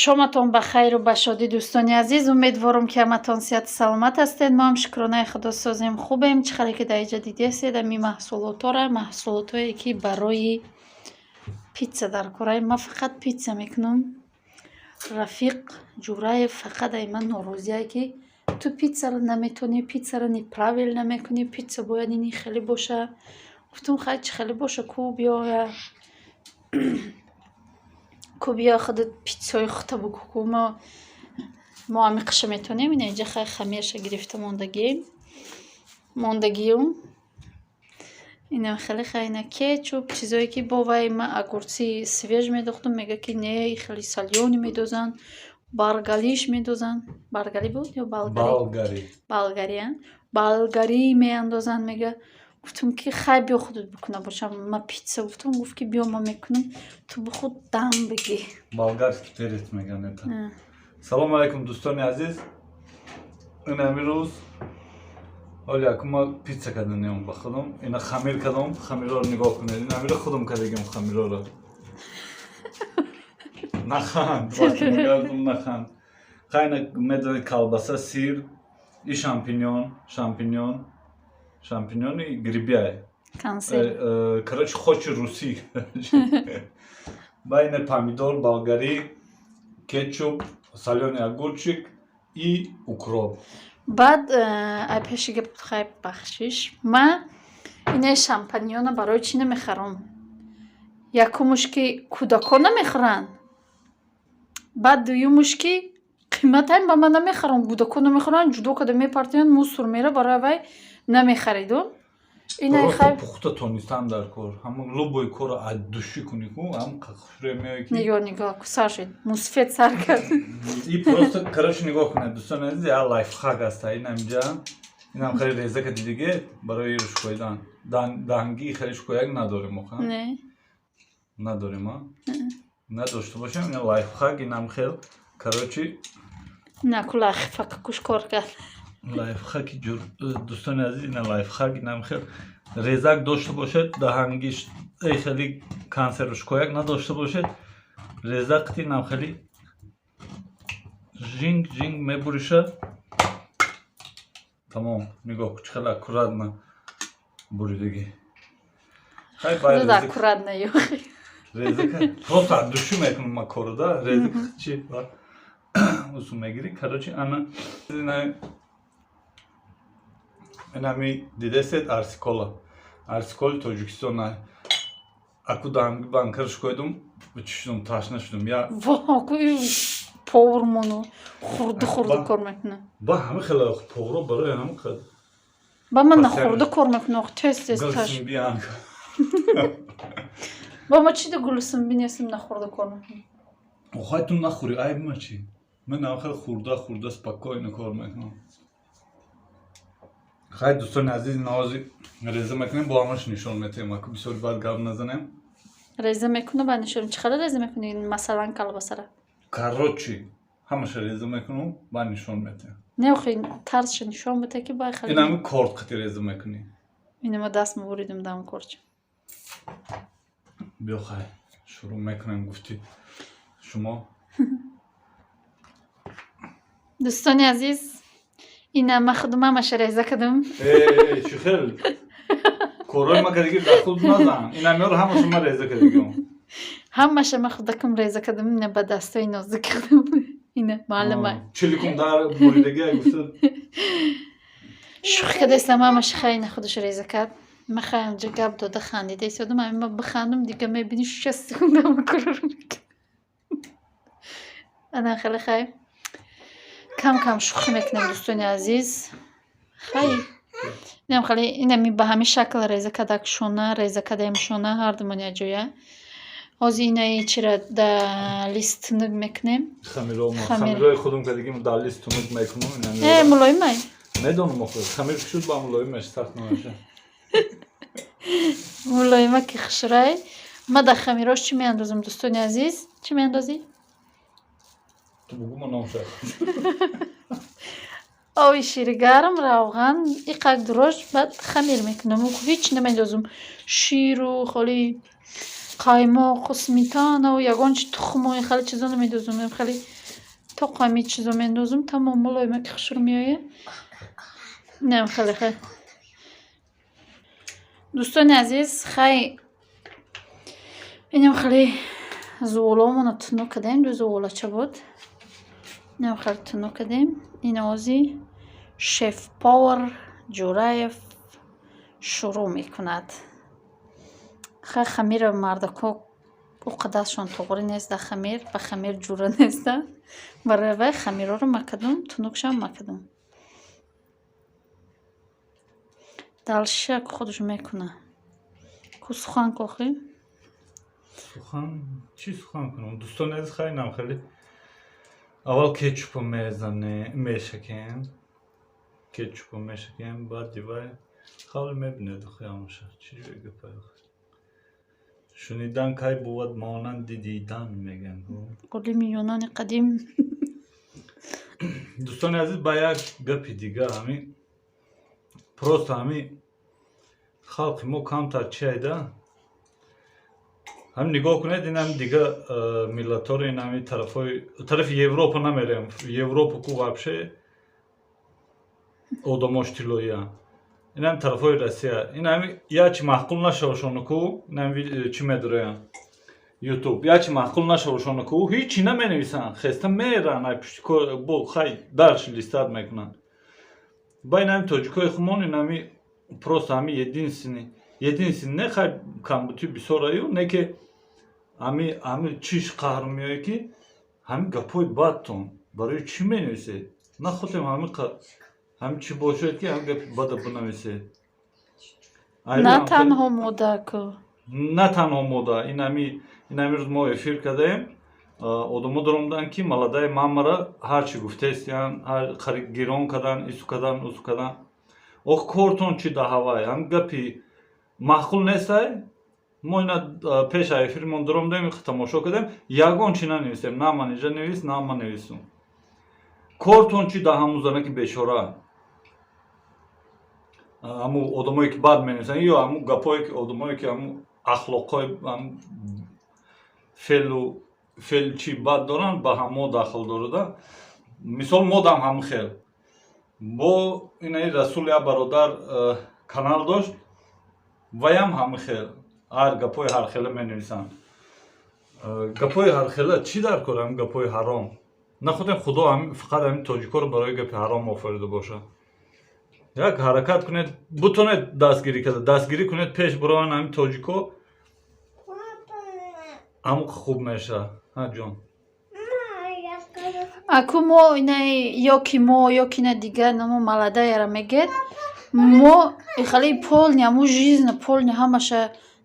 Шоматон ба хайру ба шодӣ, дӯстони азиз. Умедворам, ки ҳаматон сиҳату саломат ҳастед. Мо ҳам, шукронаи Худо, созем, хубем. Чӣ хеле ки дар инҷа дидестед, ами маҳсулотҳоро, маҳсулотҳое ки барои питса дар кора. Ман фақат питса мекунам. Рафиқ Ҷураев фақат ай ман норозие, ки ту питсаро наметонӣ, питсаро неправильно мекунӣ, питса бояд ини хеле боша. Гуфтам: «Хай, чӣ хеле боша? Ку биёя, ку биё, худат питсаҳои худта бикун ку мо ҳамиқаша метонем». Ина инҷа хай хамирша гирифта мондагием, мондагиюм. Ина хеле хай, ина кетчуп, чизое ки бо вай ман огурцы свеж медохтам, мега ки не, хеле солёный медозанд, болгариш медозанд. Болгарӣ буд ё болгарӣ? Болгарӣ. Болгарӣ, а, болгарӣ меандозанд, мега. Гуфтам ки хай, биё, худат бикуна бошам ман питса. Гуфтам, гуфт ки биё, ман мекунам, ту бихуд дам бигӣ. Болгарский перец меган это. Салому алайкум, дӯстони азиз. Ин ҳамин рӯз ҳоли якум ма питса карданем ба худам. Ина хамир кардам, хамирҳоро нигоҳ кунед. Ин ҳамиро худам кардагим, хамирҳоро. Наханд, вақте мегардум, наханд. Хай, ина медонед, колбаса, сыр и шампиньон, шампиньон, шампиньони грибяй. Консерв. Короче, хочи русӣ. Ба ина помидор, болгарӣ, кетчуп, солёный огурчик и укроп. Баъд ай пеши гап, хай, бахшиш, ман инаи шампиньона барои чӣ намехарам? Якумуш, ки кӯдакон намехӯранд, баъд дуюмуш, ки қиматаем, ба ман намехарам. Кӯдакон намехӯранд, ҷудо карда мепартоянд, мусор мера, барои вай намехаридум. Инаи Просто хай. Пухта тонистан дар кор. Ҳамон любой корро аз душӣ кунӣ ку, ҳам хушрӯя меояд ки. Нигоҳ, нигоҳ, сар шуд, мусфед сар кард. И просто, короче, нигоҳ кунед, дӯстони азиз, як лайфхак аста. Инам инҷа, инам хеле резака дидиге барои рӯшкоидан. Данги хеле шукояк надорем оха. Не. Надорем, а? Надошта бошем, ина лайфхак, инам хел. Короче, На ку лайфхак куш кор кард. Лайфхаки ҷур, дӯстони азиз, ина лайфхак, инам хел резак дошта бошед, даҳангиш эй хеле консерв шукояк надошта бошед, резак инам хеле жинг жинг мебуриша. Тамом, нигоҳ, чӣ хеле аккуратно буридагӣ. Хай, бай. Худо аккуратно ёхи. Резака просто аз души мекунам ма кору да, резак чи усу мегирӣ. Короче, ана инами дидесед, арсикола, арсиколи Тоҷикистон. Аку даҳанги банкаро шукоидум, чӣ шудум, ташна шудум я. Во, ку повармону хурду хурду кор мекунад. Ба ҳама хеле поваро барои ҳама хел. Ба ман нахурда кор мекунам, тез тез таш. Гулсимбианг. Ба ма чи да гулсимби нестам, нахурда кор мекунам. Охай, ту нахӯри, айб ма чӣ? Ман ҳама хеле хурда хурда спокойно кор мекунам. Хай, дӯстони азиз, навози реза мекунем, бо ҳамаш нишон метиҳем, аку бисёри баъд гап назанем. Реза мекунам, ба нишон. Чӣ хеле реза мекунӣ, масалан, колбасара? Короче, ҳамаша реза мекунам, баъд нишон метиҳем. Не, охи, тарзша нишон бите, ки бай хеле. Ин ҳами корд қати реза мекунӣ. Ина ма даст мебуридим дам корча. Биё, хай, шурӯъ мекунем, гуфтӣ шумо. Дӯстони азиз, ина ма худум ҳамаша реза кардам. Э, чӣ хел корҳои ма кардагӣ дар худ назан. Ин ҳамиёро ҳамаша ма реза кардагиам. Ҳамаша ма худакам реза кардам, ина ба дастои нозик кардам, ина маълума. Чиликум дар буридагӣ гуфта. Шӯхӣ кардастам, ҳамаша хай, ина худаш реза кард. Ма хай онҷа гап дода хандида истодам. Ами ма бихандам, дига мебини, 6 секунда ма корро мекунам. Ана хеле хай, кам кам шӯхӣ мекунем, дӯстони азиз. Хай, инам хеле, инами ба ҳамин шакл реза кардак, шона реза кардаем, шона ҳардумон якҷоя. Ҳозир инаи чира да лист тунук мекунем. Хамирои худум кардагим дар лист тунук мекунам. Э, мулоимай. Медонам охир, хамир шуд, ба мулоим меша, сахт намеша. Мулоима ки хушрай. Ма дар хамирош чӣ меандозам, дӯстони азиз? Чӣ меандозӣ? Ту бугу, ма номша. Оби шири гарм, равған, иқак дурождж, баъд хамир мекунам. Ҳеҷ намендозам, ширу холи. Қаймоқу сметанаву ягон чи, тухму хеле чизо намедозум, хеле тоқ ҳами чизо мендозум, тамом, мулоима ки хушрӯ меояд. Инам хеле хел. Дӯстони азиз, хай, инам хеле зуволаомонро тунук кардем, ду зуволача буд. Инам хеле тунук кардем. Ин ози шеф-повар Ҷураев шурӯъ мекунад. Хай, хамира мардако ӯ қадашон туғрӣ нест да хамир, ба хамир ҷура нестанд. Барои вай хамирҳоро макадум, тунукшам макадум. Дальше худаш мекунад. Ку сухан кохӣ? Сухан чӣ сухан кунам? Дӯстони азиз, хай, инам хеле аввал кетчупо мезане, мешакем. Кетчупо мешакем, баъди вай хавли мебинед охи ҳамаша. Чӣ ҷои гапай охи? Шунидан кай бувад монанди дидан, мегӯянд. Олими Юнони қадим. Дӯстони азиз, ба як гапи дигар, ҳами просто ҳами халқи мо камтар чи айда, ҳам нигоҳ кунед, ин ҳами дига миллатҳоро, ин ҳами тарафҳои тарафи Европа намерем, Европа ку вообще одамош тиллоиянд. Ин ҳами тарафҳои Россия, ин ҳами як чи маъқул нашавашону ку, ин ҳами чӣ медороянд, Ютуб, як чи маъқул нашавашону ку, ҳичи наменависанд, хеста меранд ай пушти кор, бо хай дальше листать мекунанд. Ба ин ҳами тоҷикои хумон, ин ҳами просто ҳами единственный не, хай, камбутӣ бисёр аю, не ки ҳами чиш қаҳр меояд, ки ҳами гапҳои бадтон барои чӣ менависед? Нахотем ҳами чӣ бошад, ки ҳами гапи бада бинависед. На танҳо модаку. На танҳо мода, ин ҳами рӯз мо эфир кардаем, одамо даромаданд, ки маладаи мамара ҳарчи гуфтаистиян, гирон кардан, ису кардан, усу кардан. Ох, кортон чӣ даҳавай? Ҳами гапи маъқул нестай. Мо ина пеша эфирмон даромадем, тамошо кардем, ягон чи нанависем, на манижа навис, на ман нависум. Кортон чӣ да ҳамун занаки бечора? Ҳамун одамое ки бад менависанд ё ҳамун гапое ки одамое ки ҳамун ахлоқҳои феълу феъл чи бад доранд, ба ҳамо дахл дорада. Мисол, модам ҳамин хел бо инаи Расул як бародар канал дошт, ваям ҳамин хел ҳар гапҳои ҳархела менависанд. Гапҳои ҳархела чӣ дар кор, ҳамин гапҳои ҳаром? Нахотем Худо фақат ҳамин тоҷикоро барои гапи ҳаром офарида бошад. Як ҳаракат кунед, бутонед дастгирӣ карда, дастгирӣ кунед, пеш бираванд ҳамин тоҷико, ҳамон хуб мешавад. Ҳа, ҷон. Аку мо инаи ё ки мо, ё ки на дигар намо маладаяра мегӯяд, мо хеле полный ҳамун жизнь, полный ҳамаша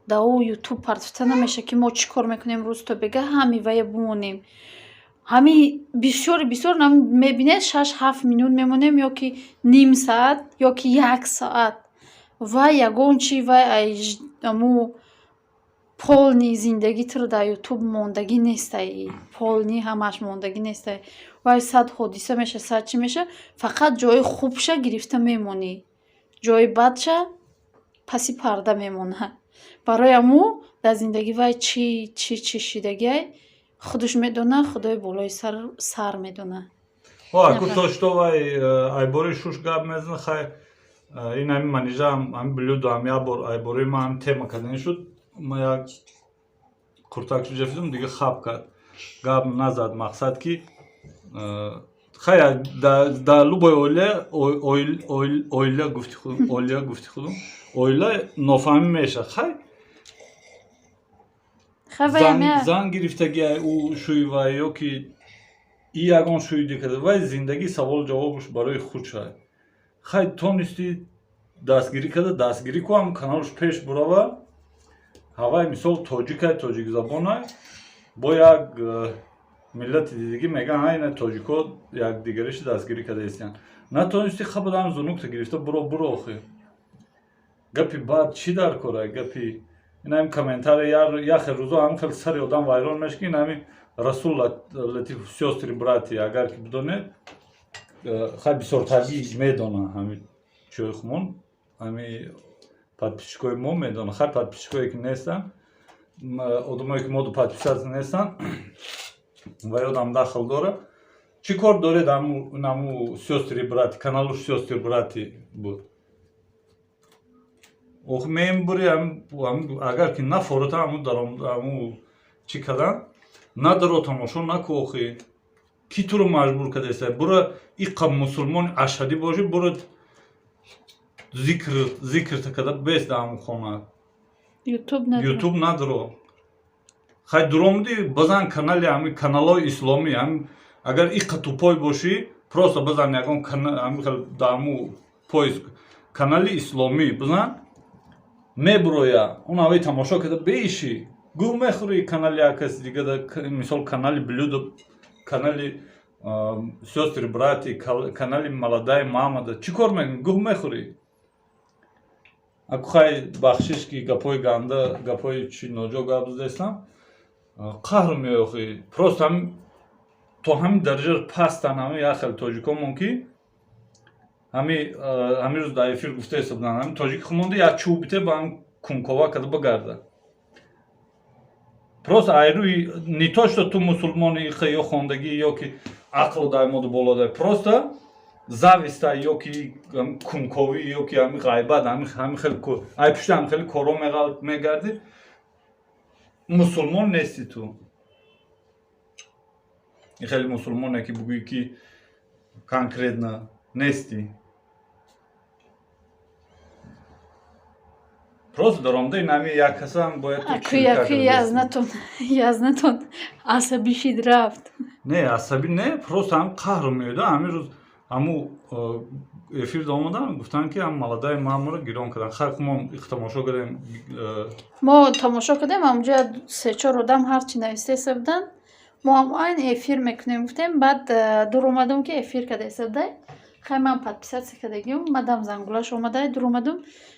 да ӯ Ютуб партофта намеша, ки мо чӣ кор мекунем рӯз то бега, ҳами вая бимонем. Ҳами бисёри бисёр мебинед, 6-7 минут мемонем ё ки ним саат, ё ки як саат, вай ягон чи вай аму полный зиндагитро дар Ютуб мондагӣ нестай, полный ҳамааш мондагӣ нестай. Вай сад ҳодиса меша, сад чӣ меша, фақат ҷои хубша гирифта мемонӣ, ҷои бадша паси парда мемонад. Барои ҳамун дар зиндагӣ вай чӣ чӣ чӣ шидагиай, худаш медонад, Худои болои сар медонад. Аку то что вай айбори шуш гап мезанад, хай, ин ҳами манижа ҳами блюдо ҳам як бор айбори ман ҳами тема кардани шуд, ма як куртак ҷафидум, дига хаб кард, гап назад. Мақсад ки хай, дар любой оила, оила гуфти худум, оила гуфти худум, оила нофаҳмӣ мешавад, хай. Зан гирифтагӣ ӯ шӯи вай ё ки и ягон шӯиди карда, вай зиндагӣ савол ҷавобаш барои худ шавад. Хай, тонисти дастгирӣ карда, дастгирӣ ку, ҳам каналш пеш бурава. Ҳавай мисол тоҷикай, тоҷикзабонай, бо як миллати дидагӣ мегӯянд, ҳа, ина тоҷико якдигариши дастгирӣ карда истиянд. Натонисти, хабадам зунукта гирифта буро, буро. Охи, гапи бад чӣ дар кора? Гапи ин ҳами комментарий яхе рӯзо ҳам хел сари одам вайрон мешавад, ки ин ҳами Расул Латиф, сёстры братья, агар ки бидонед, хай, бисёртарги медонанд, ҳами чиҳои хумон, ҳами подписчикои мо медонанд, хай, подписчикое ки нестанд. Одамое ки моду подписаться нестанд, ва ёдам дахл дора. Чӣ кор доред наму сёстры братья, каналуш сёстры братья буд. Ох, мембури, агар ки нафорота аму даром аму чӣ кадан, надаро тамошо наку охи. Ки туро маҷбур кадаеста? Бура иқа мусулмони ашадӣ бошӣ, бура зикр када бес да аму хона. Ютуб надро. Ютуб надро. Хай дуромди базан канали ами каналҳои исломӣ, ами агар иқа тупой бошӣ, просто базан ягон ами хел да аму поиск канали исломӣ бизан, мебуроя. Он аве тамошо када беиши. Гӯ мехӯри канали як каси дига да, мисол канали блюдо, канали сёстры братья, канали молодая мама да чӣ кор мекунӣ? Гӯ мехӯрӣ. Аку хай бахшиш ки гапҳои ганда, гапҳои чи ноҷо гап задестам, қаҳр меохӣ. Просто ҳам то ҳамин дараҷа пастан ҳами як хел тоҷикомон ки ҳами ҳамин рӯз дар эфир гуфта ҳисобдан, ҳамин тоҷики хумонда як чӯб бите ба ҳам кункова карда бигарда. Просто айрӯи не то что ту мусулмони ё хондагӣ ё ки ақлу даймоду боло дай, просто зависта ё ки кунковӣ ё ки ҳами ғайбат, ҳами хел ай пушти ҳами хели коро мегардӣ, мусулмон нести ту. И хеле мусулмоне ки бугӯӣ ки конкретно нести. Просто даромада ин ҳами як касам бояд ту Аку чилка яку карда. Язнатон асабӣ шид рафт. Не, асабӣ не, просто ҳам қаҳр меояд. Ҳамин рӯз ҳаму эфир омадан, гуфтанд ки ҳам молодая мамаро гирон карданд. Хай мо их тамошо кардем. Мо тамошо кардем, ҳамҷо се-чор одам ҳарчи нависта буданд. Мо ҳам айн эфир мекунем гуфтем, баъд дур омадум ки эфир карда будай. Хай ман подписаться кардагиум, мадам зангулаш омадай, дур омадум,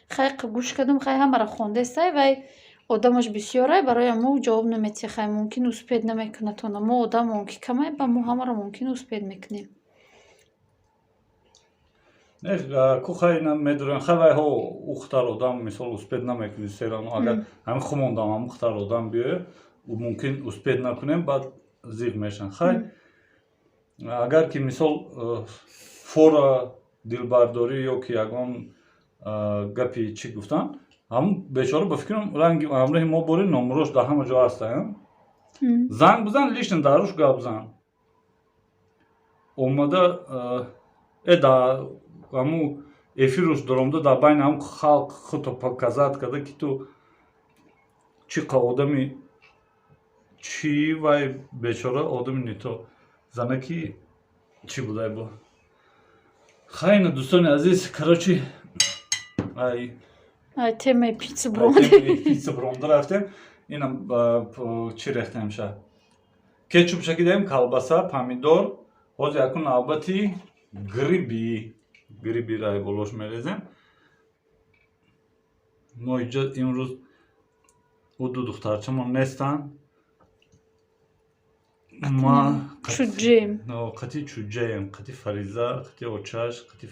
хай гӯш кардум, хай ҳамаро хондестай, вай одамаш бисёрай, барои мо ҷавоб наметиҳ, хай мумкин успеть намекунад мо одамон ки камай, ба мо ҳамаро мумкин успеть мекунем. Не, ку хай медорем, хай вайҳо ухтар одам мисол успеть намекунӣ серано, агар ҳамин хумондам ҳам ухтар одам биёяд, мумкин успеть накунем, баъд зиғ мешаванд. Хай агар ки мисол фора дилбардорӣ ё ки ягон гапи чӣ гуфтан, ҳамун бечора ба фикрам ранги ҳамроҳи мо бори номерош дар ҳама ҷо ҳастаян. Занг бизан, лично даруш гап зан. Омада да ҳаму эфируш даромада дар байни ҳам халқ худто показать карда ки ту чӣ қа одами чӣ, вай бечора одами не то занаки чӣ будай бо. Хайна, дӯстони азиз, короче, ай Ай темаи пицца ай буромадем. Темаи пицца буромда рафтем. Инам чӣ рехтем ша? Кетчуп шакидаем, колбаса, помидор. Ҳозир якун навбати гриби. Гриби рай болош мерезем. Мо иҷо имрӯз ӯ ду духтарчамон нестанд. Ма Чуҷҷем. Қати чуҷҷаем, қати Фариза, қати очаш, қати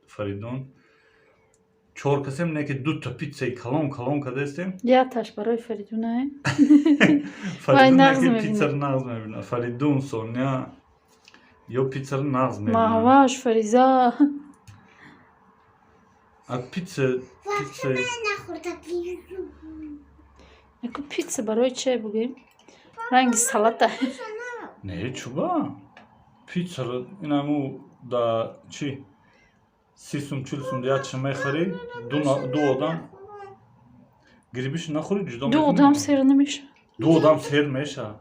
Фаридун. Чор касем, не ки дута пиццаи калон калон кардастем. Яташ барои Фаридуна. Фаридун нағз не ки мебинад. Пиццаро нағз мебинад. Фаридун, Соня ё пиццаро нағз мебинад. Маҳваш, Фариза. А пицца Яку пицца барои че бугӯем? Ранги салата. Не, чуба? Пиццаро инаму да чӣ? 30 сум, 40 сум ятша мехарӣ, ду одам грибиш нахӯри ҷудо Ду мекунӣ? одам сер намешавад. Ду одам сер мешавад.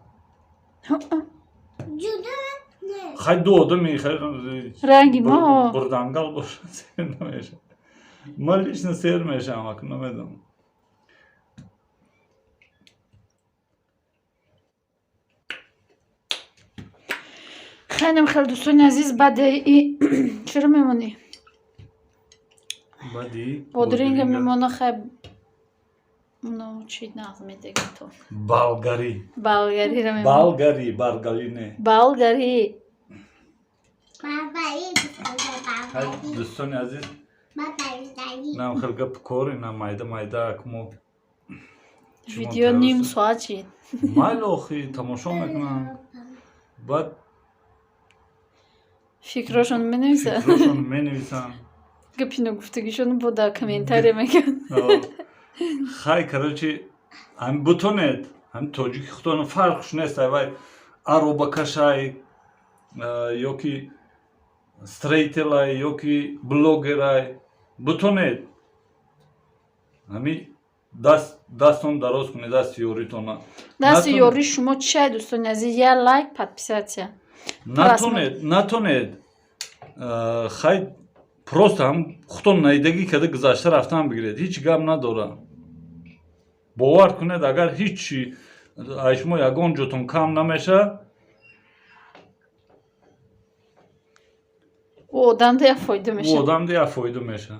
Хай ду одами хай Ранги мо. Бурдангал бошад, сер намешавад. Ман лично сер мешавам, аку намедонам. Хайнам хел, дӯстони азиз, баъди и чиро мемонӣ? Баъди Бодринга мемона, хай ну чӣ нағз медеги то. Болгари. Болгариро мемонӣ. Болгари, баргали не. Болгари. Хай, дӯстони азиз, инам хел гап кор, инам майда майда акмо. Видео ним соат шид. Майли, охи, тамошо мекунанд, баъд фикрошон менависанд. Фикрошон менависанд. Гапи ногуфтагишон бо дар комментария мегӯянд. Хай, короче, ҳами бутонед, ҳами тоҷики худтон, фарқш нест, ай вай аробакашай ё ки строителай, ё ки блогерай, бутонед, ҳами дастон дароз кунед, дасти ёритона. Дасти ёрии шумо чиай, дӯстони азиз? Я лайк, подписаться. Натонед, хай, просто ҳам худтон наидагӣ карда гузашта рафтан бигиред, ҳеҷ гап надора. Бовар кунед, агар ҳеҷ ай шумо ягон ҷотон кам намеша, ӯ одамда як фоида меша. Ӯ одамда як фоида меша.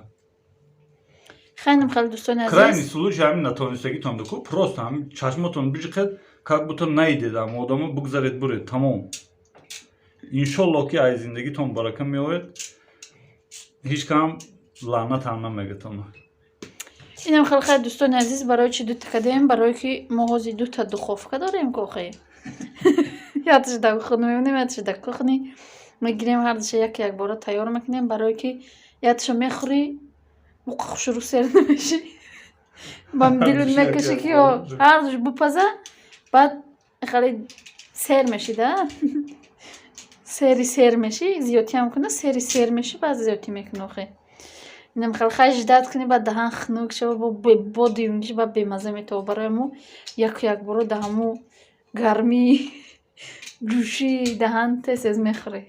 Хайнам хеле, дӯстони азиз. Крайний случай, ҳамин натонистагитон ку, просто ҳамин чашмотон биҷиқед, как будто наидед ам одамо, бугзаред, буред, тамом. Иншолло, ки ай зиндагитон барака меояд, ҳеҷ кам лаънатам намегатон. Инам хеле. Хай, дӯстони азиз, барои чи дута кардем? Барое ки мо ҳозир дута духовка дорем кохе. Яташ дар хона мемонем, яташ дар кухни мегирем, ҳардуша як якбора тайёр мекунем, барое ки яташа мехӯрӣ, муқа хушрӯ сер намешӣ, ба дилут мекашӣ, ки ҳардуш бупаза, баъд хеле сер мешида, сери сер мешӣ, зиёдтиам куна, сери сер мешӣ, баъд зиёдтӣ мекунӣ. Охе, инам хеле. Хай, ждать кунӣ, баъд даҳан хунук шава, бо дуюмгиш баъд бемаза метова. Барои мо яку якбора да ҳамун гармии ҷӯшии даҳан тез тез мехӯрӣ.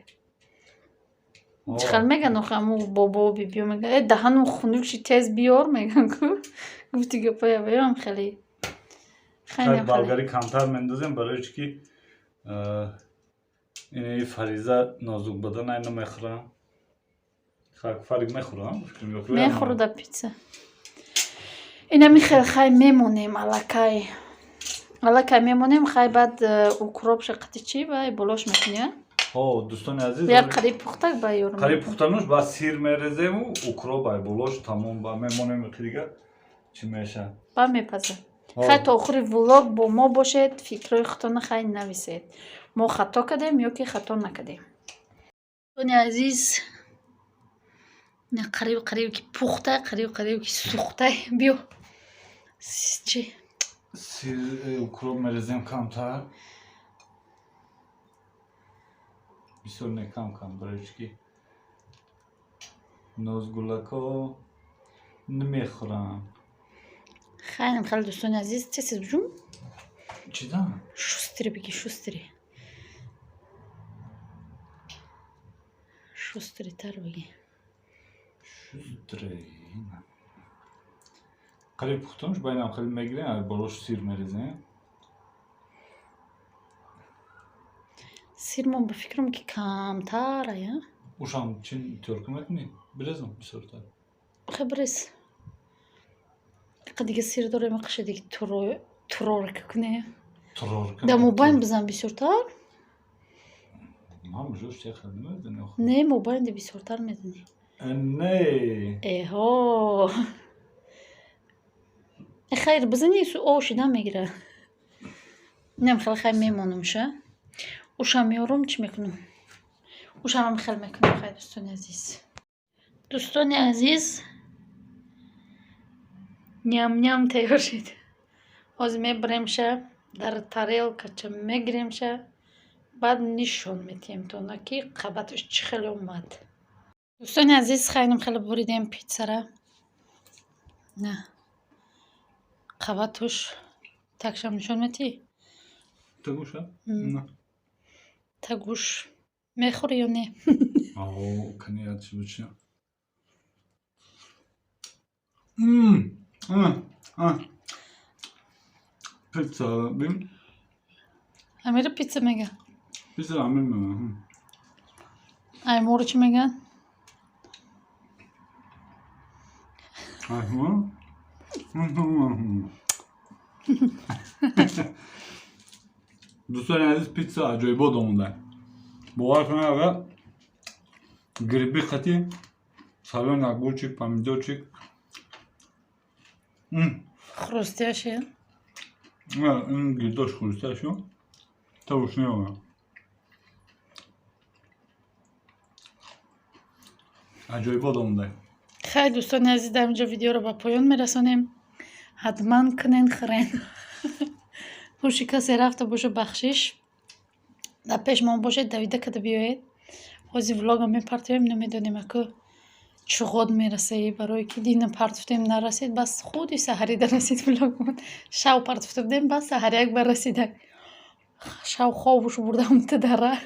Чӣ хел мегӯянд охе, ҳамун бобо бибиё мегӯянд: «Э, даҳанум хунук ши, тез биёр», мегӯянд ку. Гуфти гапоя ваёам хеле. Болгари камтар мендозем, барои чи ки ини Фариза нозукбадан, айна мехӯрам. Фарик мехӯрам. Мехӯрда пицца. Инами хел. Хай, мемонем, аллакай, аллакай мемонем. Хай, баъд укроп шақати чи вай болош мекунӣ? Ҳо, дӯстони азиз. Як қариб пухтак ба ёр. Қариб пухтануш, баъд сир мерезему, укроп ай болош, тамом. Ба мемонем, дига чӣ меша. Ба мепаза. Хай, то охири влог бо мо бошед, фикрҳои худтона хай нависед, мо хато кардем ё ки хато накардем. Дӯстони азиз, қариб қариб ки пухтай, қариб қариб ки сӯхтай. Биё, чи? Сир, укроп мерезем камтар, бисёр не, кам кам, барои чи ки нозгулако намехӯранд. Хайнам хеле, дӯстони азиз, тез ҷум. Чида? Шустрый бигӣ, шустрый, шустрый тар бигӣ. Шустрый. Қариб пухтануш, байнам хеле мегирем, болош сир мерезем. Сирмон ба фикрам, ки камтара я. Ушам чин тёрка мекунӣ, бирезам бисёртар? Хе, бирез. Ақа дига сир дорем, қаша диги турорка кунем. Турорка. Да мобайн бизан бисёртар. Ман мужош чехел намедонӣ. Не, мобайнди бисёртар медонӣ. Не. Эҳо, хайр, бизани, об шидан мегирад. Инам хеле. Хай, мемонумша, ушам меорум, чӣ мекунам, ушамам хел мекунам. Хай, дӯстони азиз, дӯстони азиз, ням-ням тайёр шид. Ҳозир мебаремша, дар тарелкача мегиремша, баъд нишон метиҳем тона, ки қабаташ чӣ хеле омад. Дӯстони азиз, хайнам хеле буридем питсара. На, қабатуш такшам нишон метиҳӣ? Тагуша? Тагуш мехӯрӣ ё не? Ао, кани чи бучи. Пицца бим. Амира пицца мега. Пицца амир мега. Ай моро чӣ мегӯянд? Ай моро? Дӯстони азиз, пицца аҷоибот омода. Бовар кунед, агар гриби қати, солёный огурчик, помидорчик. Хрустящий. Ин гирдош хӯриста шо тавуш меомад. Аҷоибот омода. Хайр, дӯстони азиз, дар инҷо видеоро ба поён мерасонем. Ҳатман кунен, хӯрен. Ҳуши касе рафта боша, бахшиш. Дар пеш мо бошед, давида када биёед. Ҳозир влога мепартоем, намедонем, аку чуғот мераса, барое ки дина партофтем, нарасид, бас худи саҳарида расид влогмон. Шав партофта будем, бас саҳари як бар расида. Шав хобуш бурдам ту дара.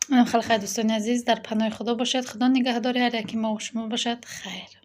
Хеле хайр, дӯстони азиз, дар паноҳи Худо бошед. Худо нигаҳдори ҳар яки мо шумо бошад. Хайр.